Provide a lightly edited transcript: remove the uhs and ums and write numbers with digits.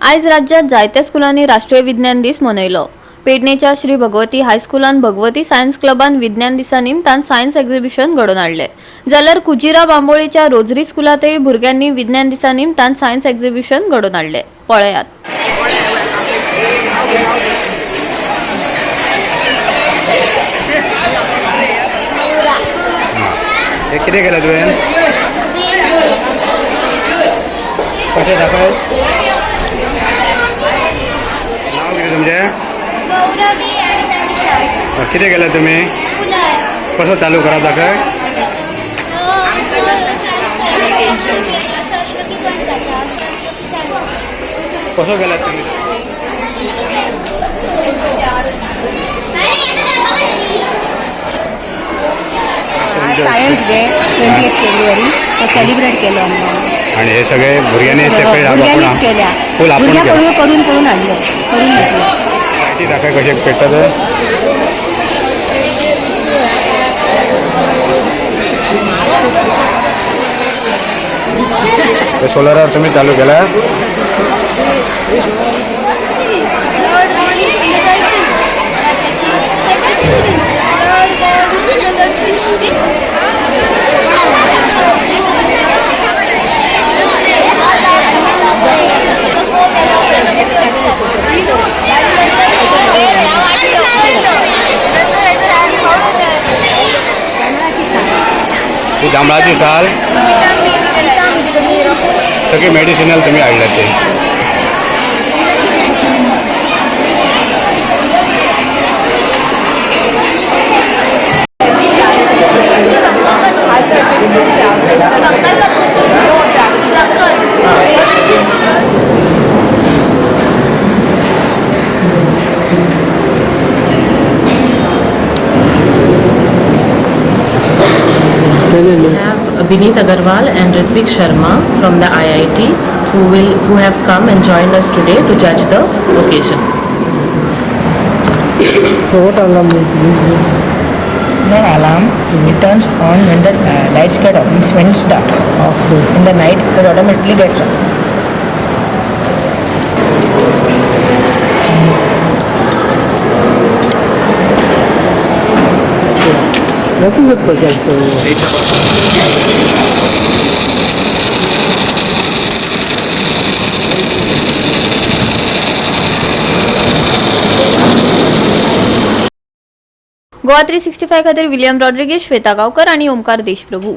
आयज राज्यात जायत्या स्कुलांनी राष्ट्रीय विज्ञान दीस मनयलो. पेडणेच्या श्री भगवती हायस्कुलान भगवती सायन्स क्लबान विज्ञान दिसा निमतान सायन्स एक्झिबिशन घडोवन हाडलें. जाल्यार कुजिरा बांबोळीच्या रोजरी स्कुलांतय भुरग्यांनी विज्ञान दिसा निमतान सायन्स एक्झिबिशन घडोवन हाडलें. पळयात. हे कितें केलें तुवें? कशें दाखय. नांव कितें तुमचें? गौरवी आणि तनिषा. कितें केलें तुमी? कूलर. कसो चालू करप दाखय. असं असलं की बंद जाता, असं असलं की चालू. कसो केलात तुमी? सायन्स डे 28 फेब्रुवारी तो सेलिब्रेट केलो आमी. आणि हे सगळे भुरग्यांनी सेपरेट भुरग्यांनीच केल्या. फूल आपूण केला. भुरग्यां करून करून हाडले, करून घेतले. लायटी दाखय कशे पेट्टा ते. हे सोलरार तुम्ही चालू केला? ही जांभळाची साल, सगळी मेडिसिनल तुम्ही हाडल्या ते. We have Vineet Agarwal and Ritvik Sharma from the IIT who have come and joined us today to judge the occasion. So what alarm will use? Not alarm. It turns on when the lights get off. Means when it's dark. Okay. In the night, it automatically gets on. What is the project? Goa 365 खातीर William Rodriguez, Shweta Gaonkar आणि ओमकार देशप्रभू.